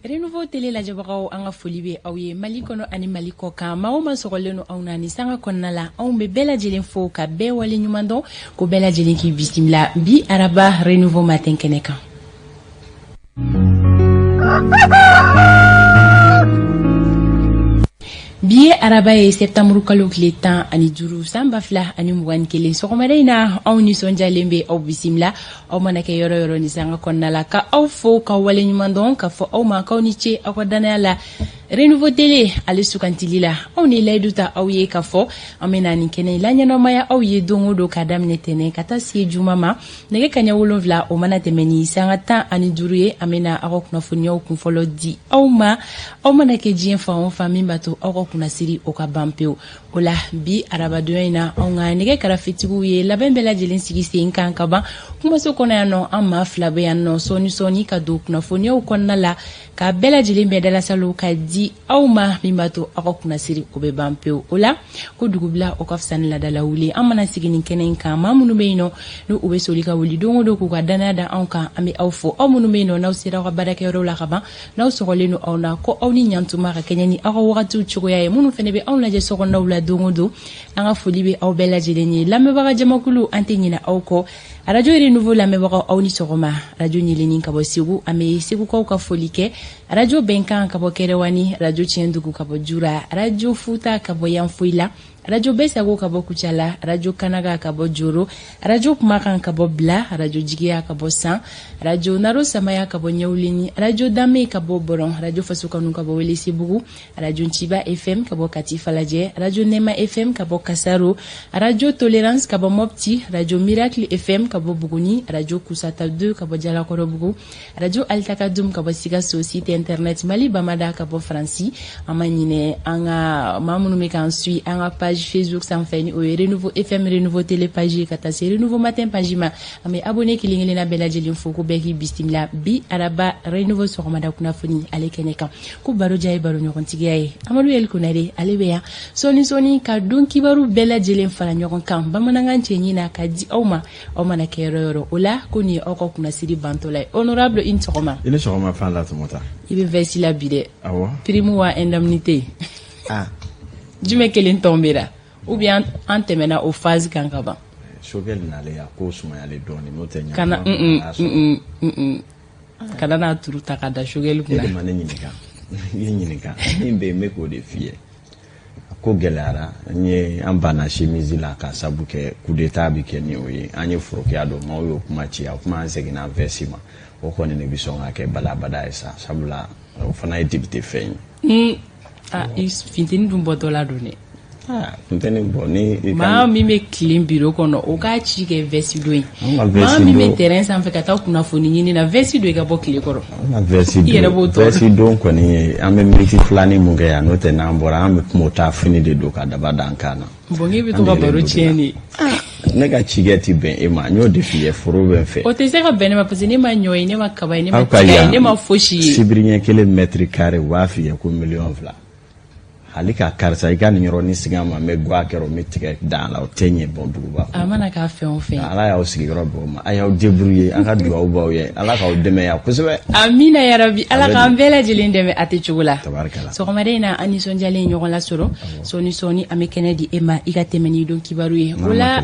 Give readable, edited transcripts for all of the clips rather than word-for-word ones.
Renouveau télé lajɛbagaw, an ka foli bɛ aw ye Mali kɔnɔ ani Mali kɔ kan. Maa o maa sɔgɔlen don anw na ni sanga kɔnɔna la, anw bɛ bɛɛ lajɛlen fo ka bɛɛ wale ɲuman dɔn, ko bɛɛ lajɛlen k'i bisimila bi araba Renouveau matin kɛnɛ kan. Bi ye araba ye, septembre kalo tile 15, san 2021. Sɔgɔmada in na, anw nisɔndiyalen bɛ aw bisimila, aw mana kɛ yɔrɔ yɔrɔ ni sanga kɔnɔna la, ka aw fo ka wale ɲuman dɔn, ka fɔ aw ma k'aw ni ce aw ka danaya la Renouveau Télé ale sugantili la. Anw ni layidu ta aw ye ka fɔ an bɛna nin kɛnɛ laɲɛnamaya aw ye don o don, ka daminɛ tɛnɛn ka taa se juma ma, nɛgɛ kaɲɛ 7 o mana tɛmɛ ni sanga 15 ye. An bɛna aw ka kunnafoniyaw kunfɔlɔ di aw ma, aw mana kɛ diɲɛ fan o fan, min b'a to aw ka kunnasiri o ka ban pewu. O la, bi arabadonya in na, anw ka nɛgɛ karafetigiw ye labɛn bɛɛ lajɛlen sigi sen kan ka ban kumaso kɔnɔ yan nɔ. An maa fila bɛ yan nɔ sɔɔni sɔɔni ka don kunnafoniyaw kɔnɔna la, ka bɛɛ lajɛlen bɛɛ dalasalo ka di aw ma, min b'a to aw ka kunnasiri o bɛ ban pewu. O la, ko dugubila o ka fisa ni ladala wuli. An mana sigi nin kɛnɛ in kan, maa minnu bɛ yen nɔ n'u u bɛ soli ka wuli don o don k'u ka danaya da anw kan, an bɛ aw fo. Aw minnu bɛ yen nɔ n'aw sera aw ka baarakɛyɔrɔw la ka ban, n'aw sɔgɔlen don aw na, ko aw ni ɲantuma ka kɛɲɛ ni aw ka wagatiw cogoya ye. Minnu fana bɛ anw lajɛ sokɔnɔnaw la don o don, an ka foli bɛ aw bɛɛ lajɛlen ye. Lamɛnbaga jamakulu, an tɛ ɲinɛ aw kɔ. Arajo Renouveau lamɛnbagaw, aw ni sɔgɔma. Arajo ɲɛlɛnni ka bɔ Segu, an bɛ Segukaw ka foli kɛ. Arajo Bɛnkan ka bɔ Kɛrɛwani, Arajo Tiɲɛdugu ka bɔ Jura, Arajo Futa ka bɔ Yanfoyila, Arajo Bɛsago ka bɔ Kucala, Arajo Kanaga ka bɔ Joro, Arajo Kumakan ka bɔ Bila, Arajo Jigiya ka bɔ San, Arajo Naro Samaya ka bɔ Ɲɛwuleni, Arajo Danbe ka bɔ Bɔrɔn, Arajo Fasokanu ka bɔ Welesebugu, Arajo Nciba FM ka bɔ Kati Falajɛ, Arajo Nɛma FM ka bɔ Kasaro, Arajo Tolerance ka bɔ Mopti, Arajo Miracle FM ka bɔ Buguni, Arajo Kusata 2 ka bɔ Jalakɔrɔbugu, Arajo Alitakadum ka bɔ Sikaso, site internet Mali Bamada ka bɔ Faransi. An ma ɲinɛ an ka maa minnu bɛ k'an suit an ka page Facebook sanfɛ, ni o ye Renouveau FM, Renouveau Télé page ye, ka taa se Renouveau Matin page ma. An bɛ abonné kelen kelenna bɛɛ lajɛlen fo, ko bɛɛ k'i bisimila bi araba Renouveau sɔgɔmada kunnafoni ale kɛnɛ kan. Ko baro diya ye baro ɲɔgɔntigiya ye. Amadu Yɛli Konare, ale bɛ yan sɔɔni sɔɔni ka don kibaru bɛɛ lajɛlen fara ɲɔgɔn kan bamanankan cɛɲi na ka di aw ma, aw mana kɛ yɔrɔ yɔrɔ. O la, ko nin ye aw ka kunnasiri bantɔla ye. Honorable, i ni sɔgɔma. I ni sɔgɔma, fan la tɔmɔta. I bɛ veste la bi dɛ. Awɔ. Prime wa indemnité? Ah. Jumɛn kelen tɔnbera ou bien an tɛmɛna o phase kan ka ban? Sokɛ nalen, a ko sumayalen dɔɔnin, n'o tɛ. Kana kana n'a turu ta ka da Sogɛli kunna. E de ma ne ɲininka, i ye ɲininka min bɛ yen, n bɛ k'o de f'i ye. A ko gɛlɛyara n ye, an banna chemise la ka sabu kɛ coup d'état bɛ kɛ ni o ye. An ye forokiya don, maaw y'o kuma ci, a kuma an seginna veste ma. O kɔni de bɛ sɔn ka kɛ balabada ye sa, sabula o fana ye député fɛn ye. Ah, funteni dun bɔtɔla don dɛ. Funteni bɔ ni. Maa min bɛ tilen bureau kɔnɔ, o k'a ci kɛ veste don ye. Maa min bɛ terrain sanfɛ ka taa kunnafoni ɲini na, veste don i ka bɔ tile kɔrɔ. An ka veste I yɛrɛ b'o tɔ. Veste don kɔni ye, an bɛ miniti filanin mun kɛ yan, n'o tɛ n'an bɔra, an bɛ kuma taa fini de don ka daba da an kan na. Bon, e bɛ to ka baro tiɲɛ de. Ne ka cikɛ ti bɛn e ma, n y'o de f'i ye, foro bɛ n fɛ. O tɛ se ka bɛn ne ma, parce que ne ma ɲɔ ye, ne ma kaba ye, ne ma tiga ye, ne ma fosi ye. Sibiri ɲɛ kelen mètre carré, u b'a f'i ye ko 2 miliyɔn. Hali ka karisa, i ka nin yɔrɔnin sigi a ma, n bɛ guwa kɛrɔ, n bɛ tigɛ dan la, o tɛ ɲɛ bɔn duguba. A mana k'a fɛn o fɛn. Ala y'aw sigiyɔrɔ bɛn o ma, a y'aw débrouiller. An ka dugawu b'aw ye, Ala k'aw dɛmɛ yan kosɛbɛ. Amina yarabi, Ala k'an bɛɛ lajɛlen dɛmɛ a tɛ cogo la. Tabarikala. Sɔgɔmada in na, an nisɔndiyalen ɲɔgɔn lasɔrɔ. Sɔɔni sɔɔni, an bɛ kɛnɛ di e ma, i ka tɛmɛ n'i don kibaru ye. O la,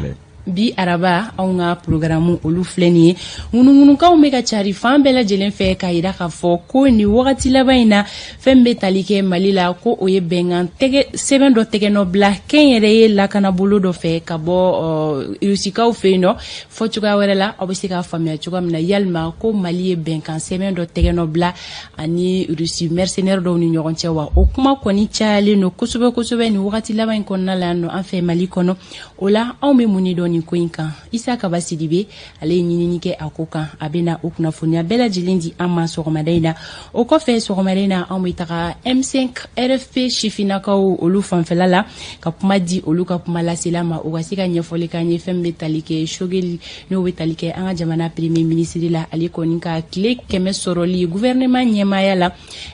bi araba, anw ka programme olu filɛ nin ye. Ŋunuŋunukanw bɛ ka cari fan bɛɛ lajɛlen fɛ k'a yira k'a fɔ ko nin wagati laban in na, fɛn bɛ tali kɛ Mali la, ko o ye bɛnkan tɛgɛ sɛbɛn dɔ tɛgɛnɔ bila kɛnyɛrɛye lakanabolo dɔ fɛ ka bɔ Rusikaw fɛ yen nɔ. Fɔ cogoya wɛrɛ la, aw bɛ se k'a faamuya cogoya min na, yalima ko Mali ye bɛnkan sɛbɛn dɔ tɛgɛnɔ bila ani Rusi mercenaire dɔw ni ɲɔgɔn cɛ wa? O kuma kɔni cayalen don kosɛbɛ kosɛbɛ nin wagati laban in kɔnɔna la yan nɔ, an fɛ Mali kɔnɔ. O la, anw bɛ mun de dɔn nin ko in kan? Isa Kaba Sidibe, ale ye ɲinini kɛ a ko kan, a bɛna o kunnafoniya bɛɛ lajɛlen di an ma sɔgɔmada in na. O kɔfɛ, sɔgɔmada in na, anw bɛ taga M5 RFP sifinnakaw olu fanfɛla la, ka kuma di olu ka kuma lasela ma, o ka se ka ɲɛfɔli k'an ye fɛn bɛ tali kɛ Sogɛli, n'o bɛ tali kɛ an ka jamana premier ministre la, ale kɔni ka tile 100 sɔrɔli gouvernement ɲɛmaaya la.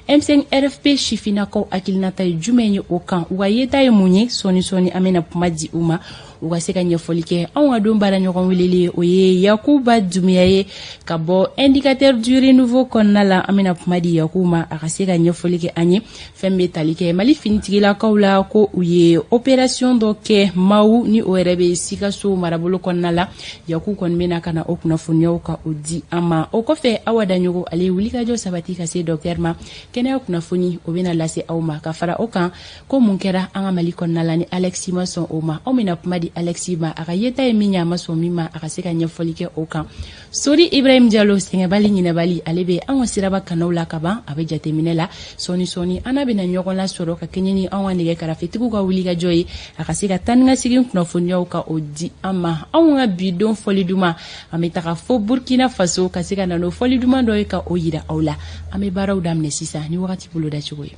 M5 RFP sifinnakaw hakilinata ye jumɛn ye o kan, u ka yeta ye mun ye? Sɔɔni sɔɔni an bɛna kuma di u ma, u ka se ka ɲɛfɔli kɛ. Anw ka don baara ɲɔgɔn welele, o ye Yakuba Dumuya ye ka bɔ Indicateur du Renouveau kɔnɔna la. An bɛna kuma di Yakuba ma, a ka se ka ɲɛfɔli kɛ an ye fɛn bɛ tali kɛ Mali finitigilakaw la, ko u ye opération dɔ kɛ Mawu, ni o yɛrɛ bɛ Sikaso marabolo kɔnɔna la. Yaku kɔni bɛna ka na o kunnafoniyaw ka o di an ma. O kɔfɛ, Awa Daɲogo, ale ye wulikajɔ sabati ka se docteur ma, kɛnɛya kunnafoni o bɛna lase aw ma. Ka fara o kan, ko mun kɛra an ka Mali kɔnɔna la ni Alexi ma sɔn o ma, anw bɛna kuma di Alexi ma, a ka yeta ye min ye, a ma sɔn min ma, a ka se ka ɲɛfɔli kɛ o kan. Sori Ibrahim Jalo, sɛgɛnbali ɲinɛbali, ale bɛ an ka siraba kanaw la ka ban, a bɛ jateminɛ la. Sɔɔni sɔɔni an n'a bɛna ɲɔgɔn lasɔrɔ ka kɛɲɛ ni anw ka nɛgɛ karafetigiw ka wulikajɔ ye, a ka se ka taa ni ka segin kunnafoniyaw ka o di an ma. Anw ka bi don fɔli duman, an bɛ taga fo Burkina Faso ka se ka na n'o fɔli duman dɔ ye ka o yira aw la. An bɛ baaraw daminɛ sisan ni wagati bolodacogo ye.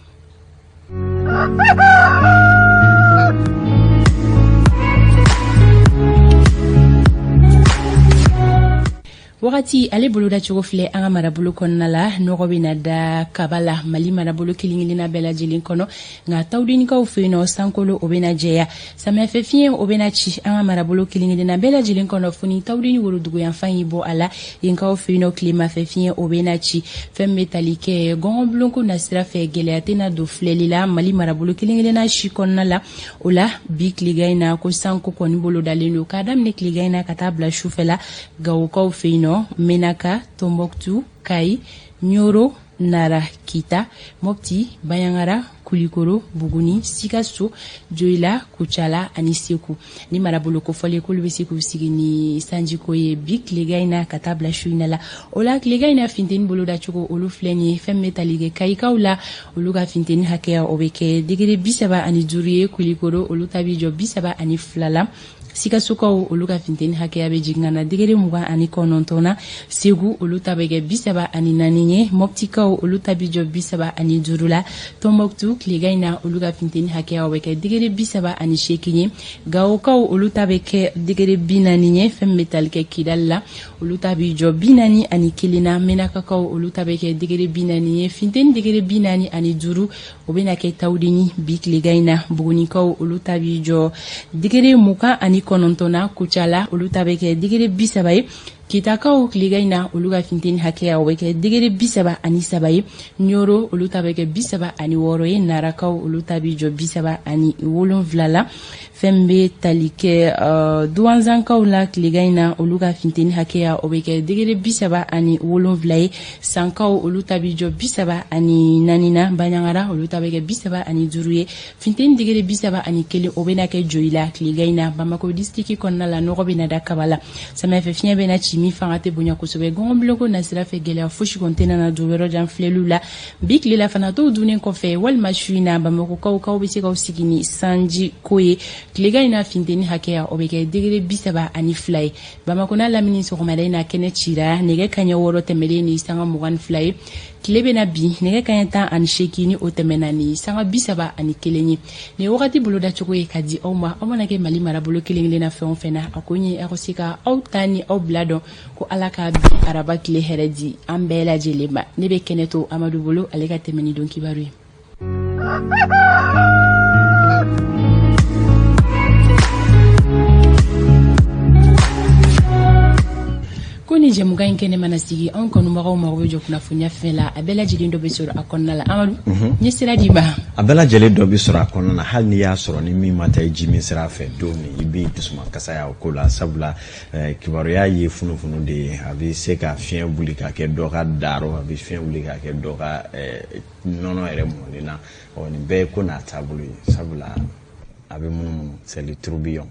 Wagati ale bolodacogo filɛ an ka marabolo kɔnɔna la. Nɔgɔ bɛna da kaba la Mali marabolo kelen kelenna bɛɛ lajɛlen kɔnɔ, nka Tawudenikaw fɛ yen nɔ, sankolo o bɛna jɛya. Samiyɛfɛ fiɲɛ o bɛna ci an ka marabolo kelen kelenna bɛɛ lajɛlen kɔnɔ, fo ni Tawudeni woroduguyanfan y'i bɔ a la, yenkaw fɛ yen nɔ, tilemafɛ fiɲɛ o bɛna ci. Fɛn bɛ tali kɛ gɔngɔnbulonko nasira fɛ, gɛlɛya tɛna don filɛli la Mali marabolo kelen kelenna si kɔnɔna la. O la bi tilegan in na, ko sanko kɔni bolodalen don k'a daminɛ tilegan in na ka taa bila sufɛ la Gawokaw fɛ yen nɔ, Menaka, Tɔnbɔkutu, Kayi, Ɲoro, Nara, Kita, Mɔpti, Banjagara, Kulikoro, Buguni, Sikaso, Joyila, Kucala ani Segu. Ni marabolo kofɔlen, k'olu bɛ se k'u sigi ni sanjiko ye bi tilegan in na ka taa bila su in na la. O la tilegan in na, finteni bolodacogo olu filɛ nin ye. Fɛn bɛ tali kɛ Kayikaw la, olu ka finteni hakɛya o bɛ kɛ degré 35 ye. Kulikoro, olu ta bɛ jɔ 32 la. Sikasokaw, olu ka finteni hakɛya bɛ jigin ka na degré 29 na. Segu, olu ta bɛ kɛ 34 ye. Mɔptikaw, olu ta bɛ jɔ 35 la. Tɔnbɔkutu, tilegan in na, olu ka finteni hakɛya bɛ kɛ degré 38 ye. Gawokaw, olu ta bɛ kɛ degré 40 ye. Fɛn bɛ tali kɛ Kidali la, olu ta bɛ jɔ 41 na. Menakakaw, olu ta bɛ kɛ degré 40 ye. Finteni degré 45, o bɛna kɛ Tawudeni bi tilegan in na. Bugunikaw, olu ta bɛ jɔ degré 29 na. Kucala, olu ta bɛ kɛ degré 30 ye. Kitakaw, tilegan in na, olu ka finteni hakɛya o bɛ kɛ degré 33 ye. Ɲoro, olu ta bɛ kɛ 36 ye. Narakaw, olu ta bɛ jɔ 37 la. Fɛn bɛ tali kɛ Duwanzankaw la tilegan in na, olu ka finteni hakɛya o bɛ kɛ degré 37 ye. Sankaw, olu ta bɛ jɔ 34 na. Banjagara, olu ta bɛ kɛ 35 ye. Finteni degré 31, o bɛna kɛ Joyila tilegan in na. Bamakɔ distriki kɔnɔna la, nɔgɔ bɛna da kaba la. Samiyɛfɛ fiɲɛ bɛna ci min fanga tɛ bonya kosɛbɛ. Gɔngɔnbiloko nasira fɛ, gɛlɛya fosi kɔni tɛna na don yɔrɔ jan filɛliw la bi tilela fana tow dunnen kɔfɛ walima su in na. Bamakɔkaw, k'aw bɛ se k'aw sigi ni sanji ko ye tilegan in na. Finteni hakɛya o bɛ kɛ degré 32 ye. Bamakɔ n'a lamini, sɔgɔmada in na kɛnɛ cira nɛgɛ kaɲɛ 6 tɛmɛlen ni sanga 22 ye. Tile bɛna bin nɛgɛ kaɲɛ 18 ni o tɛmɛna ni sanga 31 ye. Nin wagati bolodacogo ye ka di aw ma. Aw mana kɛ Mali marabolo kelen kelenna fɛn o fɛn na, a ko ye aw ka se ka aw ta ni aw bila dɔn ko Ala ka bi araba tile hɛrɛ di an bɛɛ lajɛlen ma. Ne bɛ kɛnɛ to Amadu bolo, ale ka tɛmɛ ni don kibaru ye. Ko ni jɛmukan in kɛnɛ mana sigi, anw kanubagaw mago bɛ jɔ kunnafoniya fɛn la, a bɛɛ lajɛlen dɔ bɛ sɔrɔ a kɔnɔna la. Amadu, n ye sira d'i ma. A bɛɛ lajɛlen dɔ bɛ sɔrɔ a kɔnɔna na, hali n'i y'a sɔrɔ ni min ma taa i ji min sira fɛ don min, i b'i dusuma kasaya o ko la, sabula kibaruya ye funufunu de ye. A bɛ se ka fiɲɛ wuli ka kɛ dɔ ka daro, a bɛ fiɲɛ wuli ka kɛ dɔ ka nɔnɔ yɛrɛ mɔnen na. Ɔ, nin bɛɛ ye ko n'a taabolo ye, sabula a bɛ munumunu, c'est le tourbillon.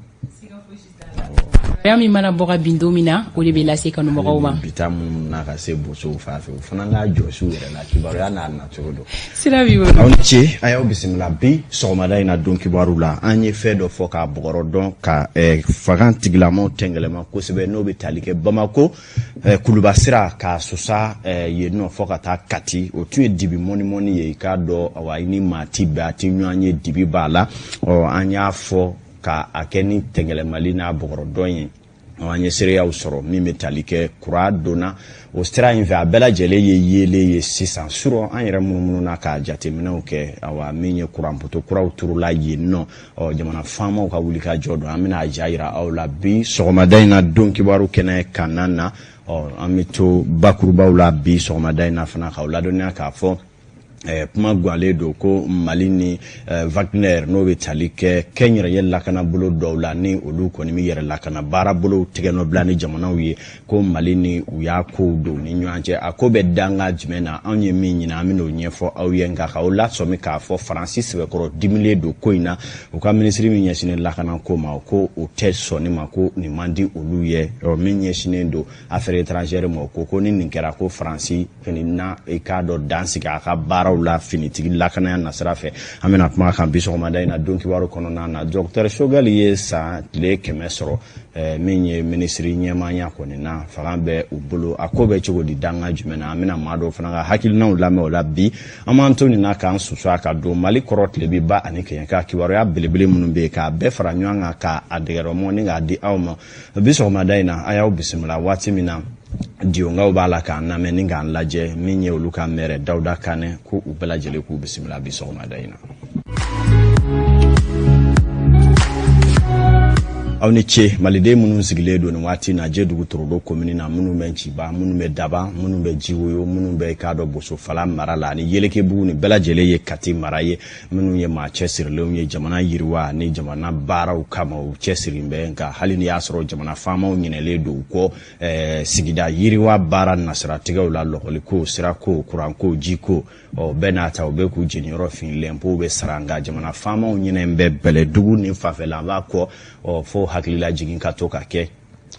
Kibaruya min mana bɔ ka bin don min na, o de bɛ lase kanubagaw ma. Bi ta minnu n'a ka se bosow fan fɛ, o fana k'a jɔsi u yɛrɛ la, kibaruya n'a nacogo don. Sira b'i bolo. Aw ni ce, a y'aw bisimila bi sɔgɔmada in na don kibaru la. An ye fɛn dɔ fɔ k'a bɔgɔrɔ dɔn ka fanga tigilamaw tɛngɛlɛma kosɛbɛ, n'o bɛ tali kɛ Bamako Kuluba sira k'a susa yen nɔ fɔ ka taa Kati. O tun ye dibi mɔni-mɔni ye. I k'a dɔn, awa, i ni maa ti bɛn, a ti ɲɔgɔn ye, dibi b'a la. Ɔ, an y'a fɔ ka a kɛ ni tɛngɛlɛmali n'a bɔgɔrɔdɔn ye. An ye seereyaw sɔrɔ min bɛ tali kɛ kura donna o sira in fɛ, a bɛɛ lajɛlen ye yeelen ye sisan. Surɔ an yɛrɛ munumunu na ka jateminɛw kɛ, awa, min ye kuranpoto kuraw turula yen nɔ, ɔ jamana faamaw ka wuli ka jɔ don. An bɛna a ja yira aw la bi sɔgɔmada in na don kibaru kɛnɛ kanna na. Ɔ an bɛ to bakurubaw la bi sɔgɔmada in na fana k'aw ladɔnniya k'a fɔ kuma gwalen don ko Mali ni Wagner, n'o bɛ tali kɛ kɛnyɛrɛye lakanabolo dɔw la, ni olu kɔni bɛ yɛrɛ lakana baarabolow tigɛnɔbila ni jamanaw ye, ko Mali ni u y'a kow don ni ɲɔgɔn cɛ. A ko bɛ danga jumɛn na? Anw ye min ɲini, an bɛn'o ɲɛfɔ aw ye. Nka k'aw lasɔmi k'a fɔ Faransi sɛbɛkɔrɔ dimilen don ko in na. U ka minisiri min ɲɛsinnen lakanako ma, ko o tɛ sɔn nin ma, ko nin man di olu ye. Min ɲɛsinnen don affaires étrangères ma, ko ni nin kɛra, ko Faransi fini na i k'a dɔn dan sigi a ka baaraw la finitigi lakanaya nasira fɛ. An bɛna kuma kan bi sɔgɔmada in na don kibaru kɔnɔna na. Docteur Choguel ye san tile 100 sɔrɔ min ye minisiri ɲɛmaaya kɔni na, fanga bɛ u bolo. A ko bɛ cogo di, danga jumɛn na? An bɛna maa dɔw fana ka hakilinaw lamɛn o la bi. An b'an to nin na k'an susu a ka don Mali kɔrɔ, tilebi ba ani kɛɲɛka kibaruya belebele minnu bɛ yen, k'a bɛɛ fara ɲɔgɔn kan k'a dɛgɛrɛmɔ ni k'a di aw ma bi sɔgɔmada in na. A y'aw bisimila waati min na Diyonkaw b'a la k'an lamɛn ni k'an lajɛ, min ye olu ka mɛrɛ Dawuda Kanɛ, ko u bɛɛ lajɛlen k'u bisimila bi sɔgɔmada in na. Aw ni ce. Maliden minnu sigilen don nin waati na Jedugu Torodo komini na, minnu bɛ Nciba, minnu bɛ Daba, minnu bɛ Jiwoyo, minnu bɛ k'a dɔn Bosofala mara la ani Yelekebugu, nin bɛɛ lajɛlen ye Kati mara ye. Minnu ye maa cɛsirilenw ye jamana yiriwa ni jamana baaraw kama, u cɛsirilen bɛ. Nka hali n'i y'a sɔrɔ jamana faamaw ɲinɛlen don u kɔ sigida yiriwa baara nasiratigɛw la, lɔgɔliko, sirako, kuranko, jiko, ɔ bɛɛ n'a ta, u bɛ k'u jeniyɔrɔ fin, lɛnpow bɛ sara, nka jamana faamaw ɲinɛn bɛ Bɛlɛdugu ni fanfɛlanba kɔ. Ɔ fo hakililajigin ka to ka kɛ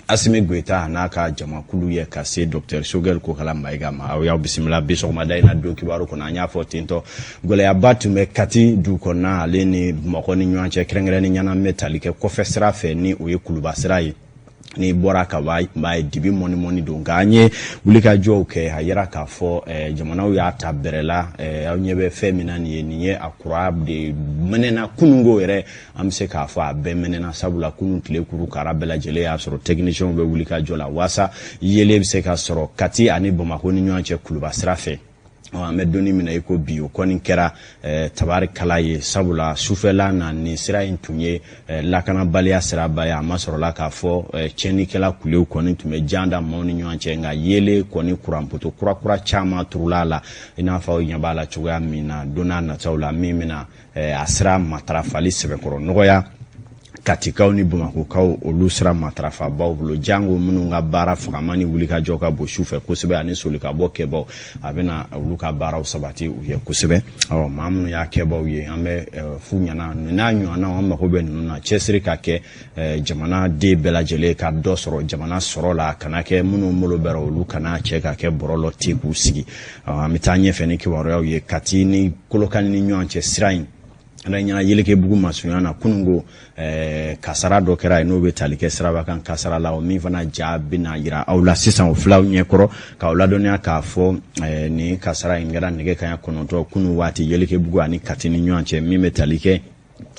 Asimi Goyita n'a ka jamakulu ye ka se Docteur Choguel Kokala Mayiga ma. Aw y'aw bisimila bi sɔgɔmada in na don kibaru kɔnɔ. An y'a fɔ tentɔ, gɛlɛyaba tun bɛ Kati du kɔnɔna ale ni Bamakɔ ni ɲɔgɔn cɛ, kɛrɛnkɛrɛnnenya la bɛ tali kɛ kɔfɛ sira fɛ, ni o ye Kuluba sira ye. N'i bɔra ka b'a tun b'a ye dibi mɔni mɔni don. Nka an ye wulikajɔw kɛ, a yira k'a fɔ jamanaw y'a ta bɛrɛ la. Aw ɲɛ bɛ fɛn min na nin ye, nin ye a kura de mɛnɛna kununko yɛrɛ. An bɛ se k'a fɔ a bɛɛ mɛnɛna, sabula kunun tile kuru kara bɛɛ lajɛlen y'a sɔrɔ techniciens bɛ wuli ka jɔ la waasa yeelen bɛ se ka sɔrɔ Kati ani Bamakɔ ni ɲɔgɔn cɛ Kuluba sira fɛ. An bɛ donni min na i ko bi, o kɔni kɛra tabarikala ye, sabula sufɛla na nin sira in tun ye lakanabaliya siraba ye. A ma sɔrɔla k'a fɔ tiɲɛnikɛla kulew kɔni tun bɛ jan da maaw ni ɲɔgɔn cɛ. Nka yeelen kɔni kuranpoto kurakura caman turula a la, i n'a fɔ aw ɲɛ b'a la cogoya min na. Don n'a nataw la, min bɛna a sira matarafali sɛbɛkɔrɔ nɔgɔya Katikaw ni Bamakɔkaw, olu sira matarafabaw bolo, jango minnu ka baara fagama ni wulikajɔ ka bon sufɛ kosɛbɛ ani solikabɔ kɛbaw, a bɛna olu ka baaraw sabati u ye kosɛbɛ. Ɔ maa minnu y'a kɛbaw ye, an bɛ f'u ɲɛna, nin n'a ɲɔgɔnnaw, an mago bɛ ninnu na. Cɛsiri ka kɛ jamanaden bɛɛ lajɛlen ka dɔ sɔrɔ jamana sɔrɔ la, kana kɛ minnu bolo bɛrɛ, olu kana cɛ ka kɛ bɔrɔ ten k'u sigi. An bɛ taa ɲɛfɛ ni kibaruyaw ye. Kati ni Kolokani ni ɲɔgɔn cɛ sira in ala ɲɛna Yelekebugu masunya na, kununko kasara dɔ kɛra yen, n'o bɛ tali kɛ siraba kan kasara la. O min fana ja bɛna yira aw la sisan, o filaw ɲɛkɔrɔ, k'aw ladɔnniya k'a fɔ nin kasara in kɛra nɛgɛ kanɲɛ 9 kunun waati Yelekebugu ani Kati ni ɲɔgɔn cɛ, min bɛ tali kɛ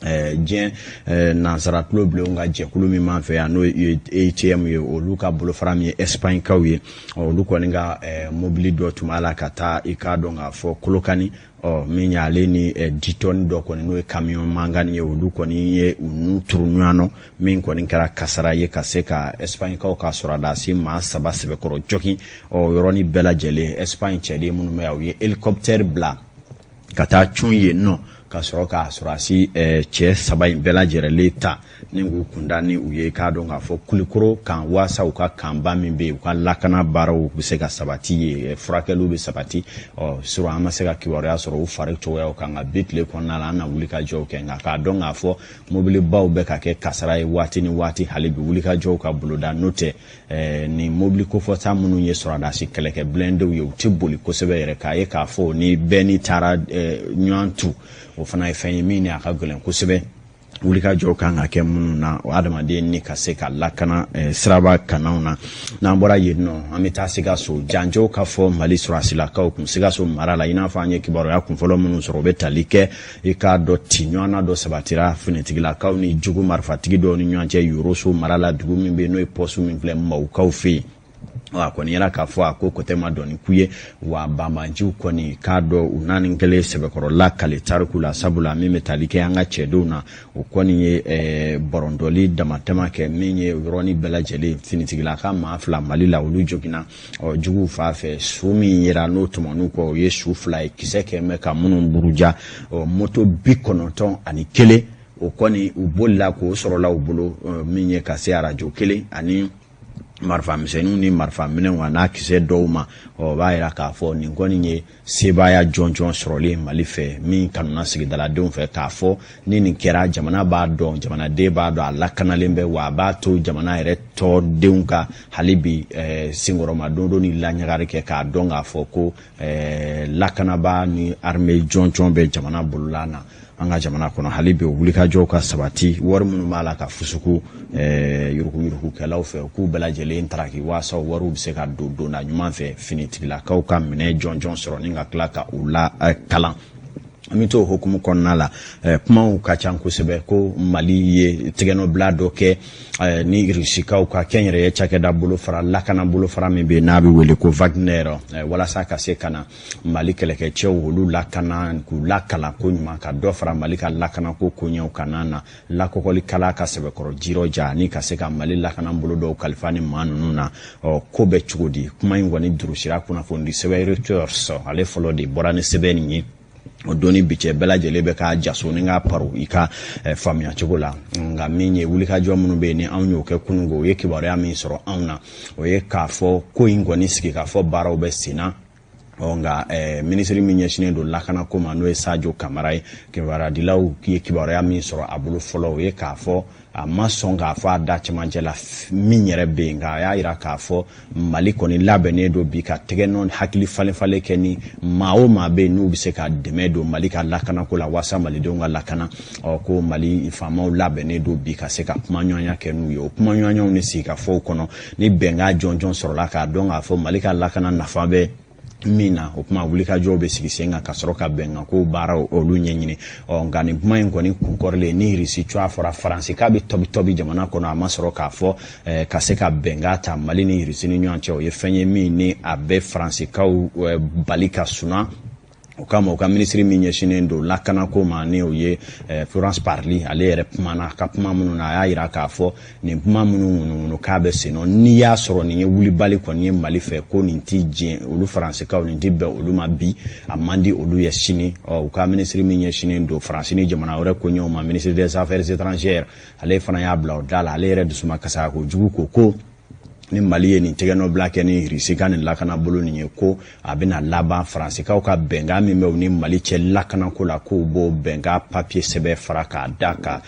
diɲɛ nansara tulo bilenw ka jɛkulu min b'an fɛ yan, n'o ye EITM ye, olu ka bolofara min ye Espagne-kaw ye. Olu kɔni ka mobili dɔ tun b'a la ka taa i k'a dɔn k'a fɔ Kolokani, ɔ min y'ale ni ditɔni dɔ kɔni, n'o ye kamiyɔn mankan ye, olu kɔni ye u nun turu ɲɔgɔn nɔ, min kɔni kɛra kasara ye ka se ka Espagne-kaw ka sɔrɔdasi maa 3 sɛbɛkɔrɔ jogin. Ɔ yɔrɔnin bɛɛ lajɛlen, Espagne cɛden minnu bɛ yan, u ye hélicoptère bila ka taa cun yen nɔ ka sɔrɔ k'a sɔrɔdasi cɛ 3 in bɛɛ lajɛlen ta ni k'u kunda ni u ye k'a dɔn k'a fɔ Kulikoro kan, waasa u ka kanba min bɛ yen, u ka lakana baaraw bɛ se ka sabati yen, furakɛliw bɛ sabati. Ɔ surɔ an ma se ka kibaruya sɔrɔ u fari cogoyaw kan, nka bi tile kɔnɔna la an na wuli ka jɔw kɛ. Nka k'a dɔn k'a fɔ mobilibaw bɛ ka kɛ kasara ye waati ni waati, hali bi wuli ka jɔw ka boloda. N'o tɛ nin mobili kofɔta minnu ye sɔrɔdasi kɛlɛkɛ blindéw ye, u tɛ boli kosɛbɛ yɛrɛ, k'a ye k'a fɔ ni bɛɛ ni taara ɲɔgɔn tu, o fana ye fɛn ye min ni a ka gɛlɛn kosɛbɛ. Wulikajɔ kan ka kɛ minnu na, o adamaden ni ka se ka lakana siraba kannaw na. N'an bɔra yen nɔ, an bɛ taa Sikaso. Janjo ka fɔ Mali sɔrɔdasilakaw kun Sikaso mara la, i n'a fɔ an ye kibaruya kunfɔlɔ minnu sɔrɔ, o bɛ tali kɛ i k'a dɔn tiɲɔgɔnna dɔ sabatira finitigilakaw ni jugu marifatigi dɔw ni ɲɔgɔn cɛ Yoroso mara la, dugu min bɛ yen n'o ye pɔsu min filɛ Mawukaw fɛ yen. A kɔni yɛrɛ k'a fɔ a ko kɔtɛ ma dɔn ni ku ye wa banbanciw kɔni k'a dɔn u naani kelen sɛbɛkɔrɔ lakale tariku la, sabula min bɛ tali kɛ an ka cɛdenw na, o kɔni ye bɔrɔntɔli damatɛmɛ kɛ min ye yɔrɔnin bɛɛ lajɛlen. Finitigilaka maa 2 Mali la, olu joginna ɔ juguw fan fɛ. Su min yera n'o tɔmɔn'u kɔ, o ye su 2 ye, kisɛ kɛ bɛ ka minnu buruja. Ɔ moto 91, o kɔni u bolila k'o sɔrɔla u bolo, min ye ka se arajo kelen ani marifa misɛnninw ni marifa minɛnw a n'a kisɛ dɔw ma. Ɔ b'a yira k'a fɔ nin kɔni ye sebaaya jɔnjɔn sɔrɔlen Mali fɛ, min kanuna sigidaladenw fɛ, k'a fɔ ni nin kɛra, jamana b'a dɔn, jamanaden b'a dɔn a lakanalen bɛ, wa a b'a to jamana yɛrɛ tɔdenw ka hali bi senkɔrɔma dondo ni laɲagari kɛ, k'a dɔn k'a fɔ ko lakanabaa ni armée jɔnjɔn bɛ jamana bolola na an ka jamana kɔnɔ. Hali bi wulikajɔw ka sabati, wari minnu b'a la ka fusuku yuruguyurugukɛlaw fɛ, u k'u bɛɛ lajɛlen taraki waasa wariw bɛ se ka don donda ɲuman fɛ, finitigilakaw ka minɛ jɔnjɔn sɔrɔ ni ka tila ka u la kalan. An bɛ to o hukumu kɔnɔna la. Kumaw ka ca kosɛbɛ ko Mali ye tɛgɛnɔbila dɔ kɛ ni Irisikaw ka kɛnyɛrɛye cakɛda bolofara, lakana bolofara min bɛ yen n'a bɛ wele ko Wagner, walasa ka se ka na Mali kɛlɛkɛcɛw olu lakana, k'u lakalan ko ɲuman, ka dɔ fara Mali ka lakanako koɲɛw kana na lakɔkɔlikala ka sɛbɛkɔrɔ jirɔja, ni ka se ka Mali lakana bolo dɔw kalifa ni maa ninnu na. Ɔ ko bɛ cogo di? Kuma in kɔni durusira kunnafonidi sɛbɛn Reuters, ale fɔlɔ de bɔra ni sɛbɛn nin ye. O don ni bi cɛ, bɛɛ lajɛlen bɛ k'a jaso ni k'a paro i ka faamuya cogo la. Nka min ye wulikajɔ minnu bɛ yen ni anw y'o kɛ kununko, o ye kibaruya min sɔrɔ anw na, o ye k'a fɔ ko in kɔni sigi k'a fɔ baaraw bɛ sen na. Ɔ nka minisiri min ɲɛsinnen don lakanako ma, n'o ye Sajo Kamara ye, kibaruyadilaw ye kibaruya min sɔrɔ a bolo fɔlɔ, o ye k'a fɔ a ma sɔn k'a fɔ a da cɛmancɛ la min yɛrɛ bɛ yen, nka a y'a yira k'a fɔ Mali kɔni labɛnnen don bi ka tɛgɛ nɔ hakili falen falen kɛ ni maa o maa bɛ yen n'u bɛ se ka dɛmɛ don Mali ka lakanako la waasa malidenw ka lakana. Ɔ ko Mali faamaw labɛnnen don bi ka se ka kumaɲɔgɔnya kɛ n'u ye. O kumaɲɔgɔnyaw ni sigikafɔw kɔnɔ, ni bɛnkan jɔnjɔn sɔrɔla k'a dɔn k'a fɔ Mali ka lakana nafa bɛ min na, o kuma wulikajɔw bɛ sigi sen kan ka sɔrɔ ka bɛnkanko baaraw olu ɲɛɲini. Ɔ nka nin kuma in kɔni kunkɔrɔlen, ni Irisi cogoya fɔra Faransi k'a bɛ tɔbi tɔbi jamana kɔnɔ, a ma sɔrɔ k'a fɔ ka se ka bɛnkan ta Mali ni Irisi ni ɲɔgɔn cɛ, o ye fɛn ye min ni a bɛ Faransikaw bali ka suna. O kama, u ka minisiri min ɲɛsinnen don lakanako ma, ni o ye Florence Parly, ale yɛrɛ kumana. Ka kuma minnu na, a y'a yira k'a fɔ nin kuma minnu ŋunuŋunu k'a bɛ sen nɔ, n'i y'a sɔrɔ nin ye wulibali kɔni ye Mali fɛ, ko nin ti diɲɛ olu Faransikaw, nin ti bɛn olu ma bi, a man di olu ye sini. Ɔ u ka minisiri min ɲɛsinnen don Faransi ni jamana wɛrɛ koɲɛw ma, ministre des Affaires étrangères, ale fana y'a bila o da la. Ale yɛrɛ dusuma kasara kojugu, ko ni Mali ye nin tɛgɛnɔbila kɛ ni Irisi ka nin lakana bolo nin ye, ko a bɛna laban Faransikaw ka bɛnkan min bɛ u ni Mali cɛ lakanako la, k'u b'o bɛnkan papiye sɛbɛn fara k'a da ka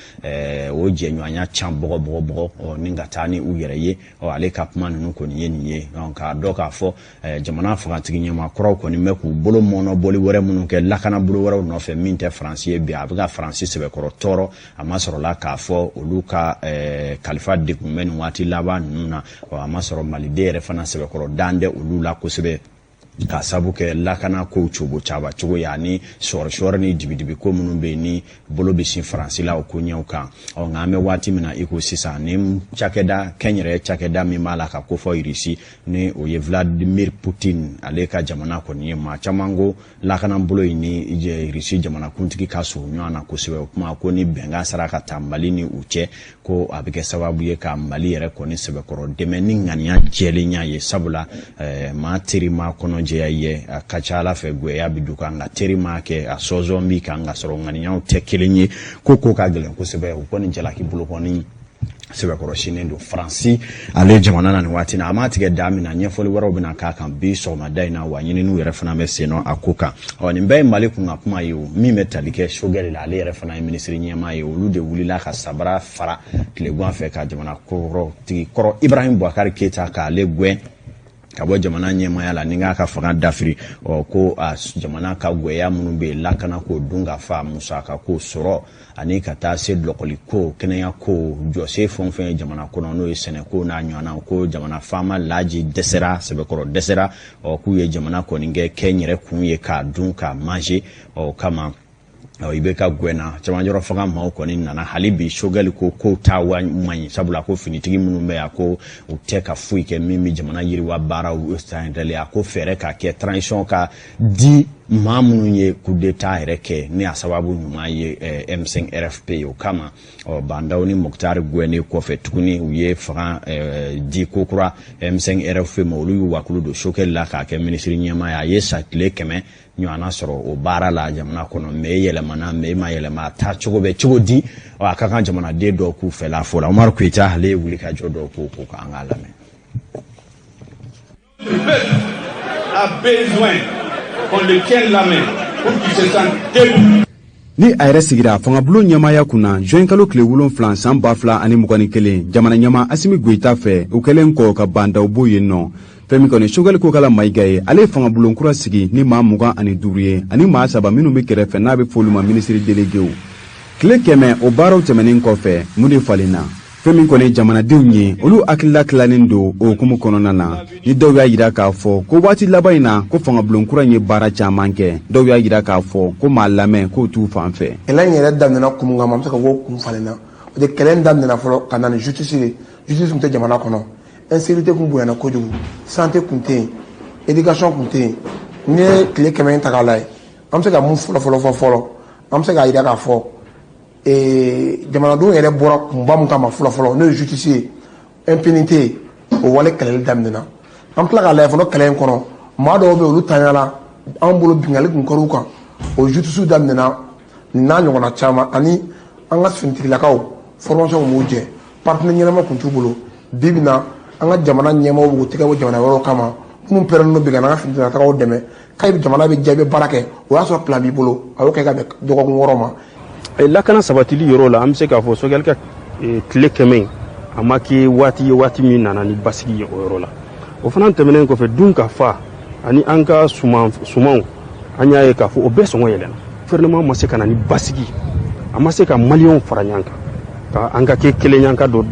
o jɛɲɔgɔnya can bɔgɔ bɔgɔ bɔgɔ ni ka taa ni u yɛrɛ ye. Ɔ ale ka kuma ninnu kɔni ye nin ye, k'a dɔn k'a fɔ jamana fangatigi ɲɛmaa kuraw kɔni bɛ k'u bolo mɔnɔbɔli wɛrɛ minnu kɛ lakana bolo wɛrɛw nɔfɛ min tɛ Faransi ye bi, a bɛ ka Faransi sɛbɛkɔrɔ tɔɔrɔ. A ma sɔrɔla k'a fɔ olu ka kalifa degun bɛ nin waati laban ninnu na. A ma sɔrɔ maliden yɛrɛ fana sɛbɛkɔrɔ dan tɛ olu la kosɛbɛ, k'a sabu kɛ lakana kow cobo caba cogo ye, ani sɔɔri ni dibidibi ko minnu bɛ yen ni bolo bɛ sin Faransi la o koɲɛw kan. Ɔ nka an bɛ waati min na i ko sisan, ni cakɛda kɛnyɛrɛye cakɛda min b'a la ka kofɔ Irisi, ni o ye Vladimir Poutine ale ka jamana kɔni ye, maa caman ko lakana bolo in ni Irisi jamanakuntigi ka surun ɲɔgɔn na kosɛbɛ. O kuma ko ni bɛnkan sera ka ta Mali ni u cɛ, ko a bɛ kɛ sababu ye ka Mali yɛrɛ kɔni sɛbɛkɔrɔ dɛmɛ ni ŋaniya jɛlenya ye, sabula maa teri maa kɔnɔjɛya ye, a ka ca ala fɛ gwɛya bɛ du kan, nka teri maa kɛ a sɔnsɔn b'i kan ka sɔrɔ ŋaniyaw tɛ kelen ye, ko ka gɛlɛn kosɛbɛ. U kɔni jalaki bolo kɔni sɛbɛkɔrɔ sinnen don Faransi ale jamana na nin waati na. A m'a tigɛ da min na, ɲɛfɔli wɛrɛw bɛna k'a kan bi sɔgɔmada in na, wa ɲininiw yɛrɛ fana bɛ sen nɔ a ko kan. Ɔ nin bɛɛ ye Mali kun ka kuma ye. O min bɛ tali kɛ Choguel la, ale yɛrɛ fana ye minisiri ɲɛmaa ye, olu de wulila ka sabara fara tilegan fɛ ka jamana kɔrɔtigi kɔrɔ Ibrahim Boubacar Keita k'ale gɛn. Ka bɔ jamana ɲɛmaaya la ni k'a ka fanga dafiri, ɔ ko a jamana ka gwɛya minnu bɛ yen, lakana ko, dun ka fa, musaka ko, sɔrɔ, ani ka taa se lɔkɔli ko, kɛnɛya ko, jɔse fɛn o fɛn ye jamana kɔnɔ, n'o ye sɛnɛko n'a ɲɔgɔnnaw, ko jamana faama laji dɛsɛra, sɛbɛkɔrɔ dɛsɛra. Ɔ k'u ye jamana kɔni kɛ kɛ kun ye k'a dun, k'a manger. Ɔ kama IBK gwɛnna. Cɛmancɛrɔ fanga maaw kɔni nana hali bi. Choguel ko kow taa wa man ɲi, sabula ko finitigi minnu bɛ yan, ko u tɛ ka foyi kɛ min bɛ jamana yiriwa baaraw santɛli. A ko fɛɛrɛ ka kɛ, transition ka di maa minnu ye coup d'état yɛrɛ kɛ, ni a sababu ɲuman ye M5 RFP ye. O kama, ɔ Bah N'Daw ni Moctar gwɛnnen kɔfɛ tuguni, u ye fanga di kokura M5 RFP ma. Olu y'u wakulu don Choguel la k'a kɛ minisiri ɲɛmaa ye. A ye sa tile 100 ɲɔgɔnna sɔrɔ o baara la jamana kɔnɔ. Mais yɛlɛmana, mais ma yɛlɛma, a taa cogo bɛ cogo di? A ka kan jamanaden dɔw k'u fɛla fɔ la. Umaru Keyita, ale ye wuli ka jɔ dɔw ko k'an k'a lamɛn. Le peuple a besoin qu'on le tienne la main pour qu'il se sente debout. Ni a yɛrɛ sigira fangabulon ɲɛmaaya kunna juin kalo tile 7 san 2021, jamana ɲɛma Assimi Goïta fɛ, o kɛlen kɔ ka Bah N'Daw bɔ yen nɔ, fɛn min kɔni Choguel Kokalla Maïga ye, ale ye fangabulon kura sigi ni maa 25 ye, ani maa saba minnu bɛ kɛrɛfɛ, n'a bɛ fɔ olu ma minisiri déléguéw. Tile 100 o baaraw tɛmɛnen kɔfɛ, mun de falenna? Fɛn min kɔni jamanadenw ye, olu hakilila tilannen don o hukumu kɔnɔna na, ni dɔw y'a yira k'a fɔ ko waati laban in na, ko fangabulon kura in ye baara caman kɛ, dɔw y'a yira k'a fɔ ko maa lamɛn k'o t'u fan fɛ. Kɛlɛ in yɛrɛ daminɛna kun min kama, an bɛ se ka fɔ kun falenna. O de kɛlɛ in daminɛna fɔlɔ ka na ni justice ye. Justice tun tɛ jamana kɔnɔ, insécurité kun bonyana kojugu, santé kun tɛ yen, éducation kun tɛ yen. N'i ye tile 100 in ta k'a lajɛ, an bɛ se ka mun fɔlɔ fɔlɔ fɔ fɔlɔ? An bɛ se k'a yira k'a fɔ jamanadenw yɛrɛ bɔra kunba mun kama fɔlɔ fɔlɔ, n'o ye justice ye, impunité, o wale kɛlɛli daminɛna. An tila k'a lajɛ fɔlɔ, kɛlɛ in kɔnɔ, maa dɔw bɛ yen, olu tanyala an bolo, binkanni kun kɛr'u kan, o justice daminɛna, nin n'a ɲɔgɔnna caman. Ani an ka finitigilakaw, formation kun b'u jɛ, partenaire ɲɛnama kun t'u bolo. Bi bi na, an ka jamana ɲɛmɔgɔw b'u tɛgɛ bɔ jamana wɛrɛw kama, minnu pɛrɛnnen don bi ka n'an ka finitigilakaw dɛmɛ, k'a bɛ jamana bɛ diya, i bɛ baara kɛ, o y'a sɔrɔ plan b'i bolo, a y'o kɛ ka bɛn dɔgɔkun 6 ma. Lakana sabatili yɔrɔ la, an bɛ se k'a fɔ Choguel ka tile 100 in, a ma kɛ waati ye waati min nana ni basigi ye o yɔrɔ la. O fana tɛmɛnen kɔfɛ, dun ka fa ani an ka suman sumanw, an y'a ye k'a fɔ o bɛɛ sɔngɔ yɛlɛnna. Gouvernement ma se ka na ni basigi, a ma se ka maliyɛnw fara ɲɔgɔn kan ka an ka kɛ kelen ye, an ka don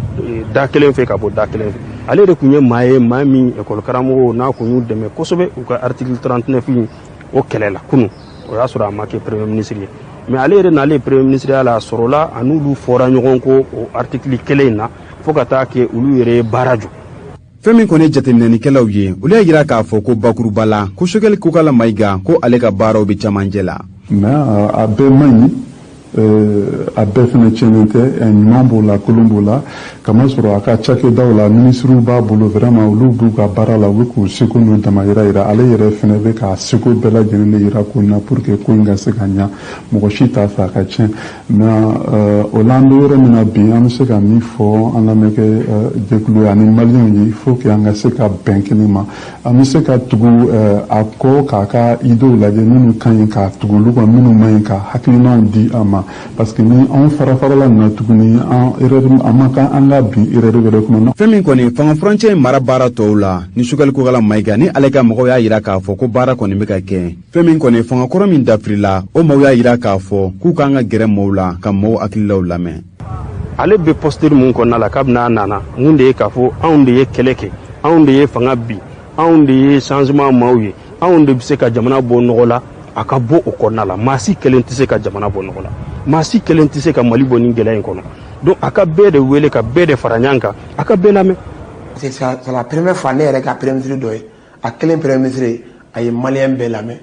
da kelen fɛ ka bɔ da kelen fɛ. Ale de tun ye maa ye, maa min école karamɔgɔw n'a kun y'u dɛmɛ kosɛbɛ u ka article 39 in o kɛlɛ la kunun. O y'a sɔrɔ a ma kɛ premier ministre ye, mais ale yɛrɛ nalen premier ministre ya la, a sɔrɔla a n'olu fɔra ɲɔgɔn kɔ o article kelen in na, fo ka taa kɛ olu yɛrɛ ye baara jɔ. Fɛn min kɔni ye jateminɛnikɛlaw ye, olu y'a yira k'a fɔ ko bakuruba la, ko Choguel Kokalla Maïga, ko ale ka baaraw bɛ camancɛ la. Mais a bɛɛ man ɲi, a bɛɛ fana tiɲɛnen tɛ. Ɲuman b'o la, kolon b'o la. Kamasɔrɔ a ka cakɛdaw la, minisiriw b'a bolo, vraiment olu b'u ka baara la, u bɛ k'u seko n'u damayira yira. Ale yɛrɛ fana bɛ k'a seko bɛɛ lajɛlen de yira ko in na pour que ko in ka se ka ɲa. Mɔgɔ si t'a fɛ a ka tiɲɛ, mais o la, an bɛ yɔrɔ min na bi, an bɛ se ka min fɔ an lamɛnkɛ jɛkulu ye ani maliyɛnw ye, il faut que an ka se ka bɛn kelen ma. An bɛ se ka tugu a kɔ k'a ka idéew lajɛ, minnu ka ɲi k'a tugu olu kɔ, minnu man ɲi ka hakilinaw di a ma, parce que ni anw fara farala nin na tuguni, an erreur an man kan an ka bin erreur wɛrɛ kɔnɔ. Fɛn min kɔni fanga furancɛ in mara baara tɔw la, ni Choguel Kokalla Maïga ni ale ka mɔgɔw y'a yira k'a fɔ ko baara kɔni bɛ ka kɛ, fɛn min kɔni fanga kɔrɔ min dafirila, o maaw y'a yira k'a fɔ k'u k'an ka gɛrɛ maaw la ka maaw hakililaw lamɛn. Ale bɛ posture mun kɔnɔna la kabini a nana, mun de ye k'a fɔ anw de ye kɛlɛ kɛ, anw de ye fanga bin, anw de ye changement maaw ye, anw de bɛ se ka jamana bɔ nɔgɔ la? A ka bɔ o kɔnɔna la. Maa si kelen tɛ se ka jamana bɔ nɔgɔ la, maa si kelen tɛ se ka Mali bɔ nin gɛlɛya in kɔnɔ. Donc a ka bɛɛ de wele, ka bɛɛ de fara ɲɔgɔn kan, a ka bɛɛ lamɛn. C'est la première fois ne yɛrɛ ka premier ministre dɔ ye, a kelen premier ministre ye, a ye maliyɛn bɛɛ lamɛn,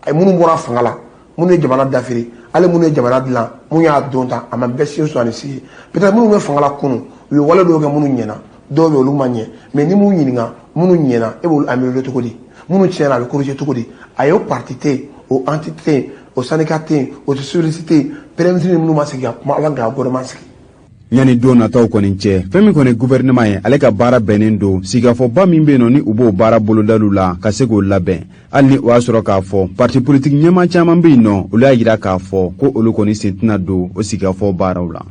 a ye minnu bɔra fanga la, minnu ye jamana dafiri, hali minnu ye jamana dilan, mun y'a don ta, a ma bɛɛ si sɔn ani si ye. Peut-être minnu bɛ fanga la kunun, u ye wale dɔw kɛ minnu ɲɛna, dɔw bɛ olu ma ɲɛ, mais ni m'u ɲininka minnu ɲɛna, e b'olu améliorer cogo di? Minnu tiɲɛna, a bɛ corriger cogo di? A y'o parti tɛ yen, o entité tɛ yen, o syndicat tɛ yen, o socialiste tɛ yen, premier ministre ni minnu ma sigi ka kuma avant ka gouvernement sigi. Yanni don nataw kɔni cɛ, fɛn min kɔni gouvernement ye, ale ka baara bɛnnen don sigikafɔba min bɛ yen nɔ, ni u b'o baara bolodaliw la ka se k'o labɛn, hali ni o y'a sɔrɔ k'a fɔ parti politique ɲɛmaa caman bɛ yen nɔ, olu y'a yira k'a fɔ ko olu kɔni sen tɛna don o sigikafɔ baaraw la.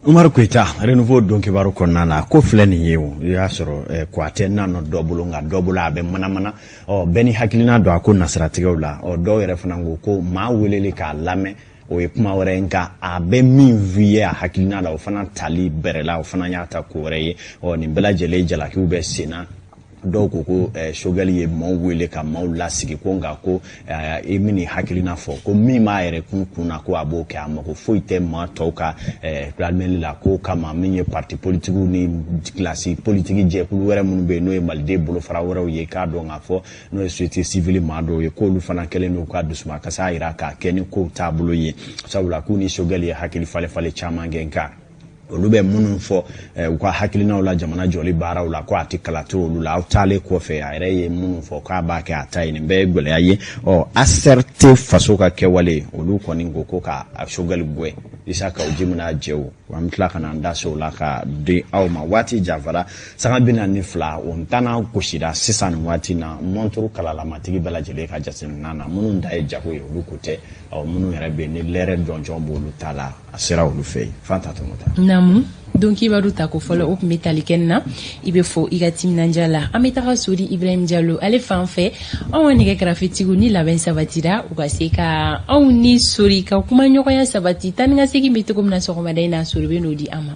Umaru Koyita, Renouveau don kibaru kɔnɔna na, ko filɛ nin ye, o i y'a sɔrɔ ko a tɛ na nɔ dɔ bolo, nka dɔ bolo a bɛ manamana. Ɔ, bɛɛ ni hakilina don a ko nasiratigɛw la. Ɔ, dɔw yɛrɛ fana ko ko maa weleli k'a lamɛn, o ye kuma wɛrɛ ye, nka a bɛ min f'i ye a hakilina la, o fana tali bɛrɛ la, o fana y'a ta ko wɛrɛ ye. Ɔ, nin bɛɛ lajɛlen jalakiw bɛ sen na. Dɔw ko ko Choguel ye maaw wele ka maaw lasigi ko, nka ko i bɛn'i hakilina fɔ, ko min b'a yɛrɛ kun kun na, ko a b'o kɛ, a mago foyi tɛ maa tɔw ka lamɛnni la. K'o kama, min ye parti politikiw ni kilasi politiki jɛkulu wɛrɛ minnu bɛ yen, n'o ye maliden bolofara wɛrɛw ye, k'a dɔn k'a fɔ n'o ye société civile maa dɔw ye, k'olu fana kɛlen don ka dusumakasa jira k'a kɛ ni kow taabolo ye, sabula k'u ni Choguel ye hakili falen falen caman kɛ, nka olu bɛ minnu fɔ u ka hakilinaw la jamana jɔli baaraw la, ko a tɛ kala to olu la. Aw taalen kɔfɛ, a yɛrɛ ye minnu fɔ k'a b'a kɛ a ta ye, nin bɛɛ ye gɛlɛya ye. Ɔ, ACRT faso ka kɛwale, olu kɔni ko ko ka Choguel gɛn. Isa Kawu Jim n'a jɛw, an bɛ tila ka na an da se o la ka di aw ma. Waati janfara, sanga 42, o ntanna gosira sisan nin waati na. Montre kalalamatigi bɛɛ lajɛlen ka jateminɛ na, minnu ta ye jago ye, olu ko tɛ. Ɔ, minnu yɛrɛ bɛ yen ni lɛrɛ jɔnjɔn b'olu ta la, a sera olu fɛ yen. Fanta Tɔmɔta. Naamu, don kibaru ta ko fɔlɔ, o tun bɛ tali kɛ na. I bɛ fɔ i ka timinandiya la. An bɛ taga Sori Ibrahim Jalo ale fan fɛ. Anw ka nɛgɛ karafetigiw ni labɛn sabatira, u ka se ka anw ni Sori ka kumaɲɔgɔnya sabati. Taa ni ka segin bɛ cogo min na sɔgɔmada in na, Sori bɛ n'o di an ma.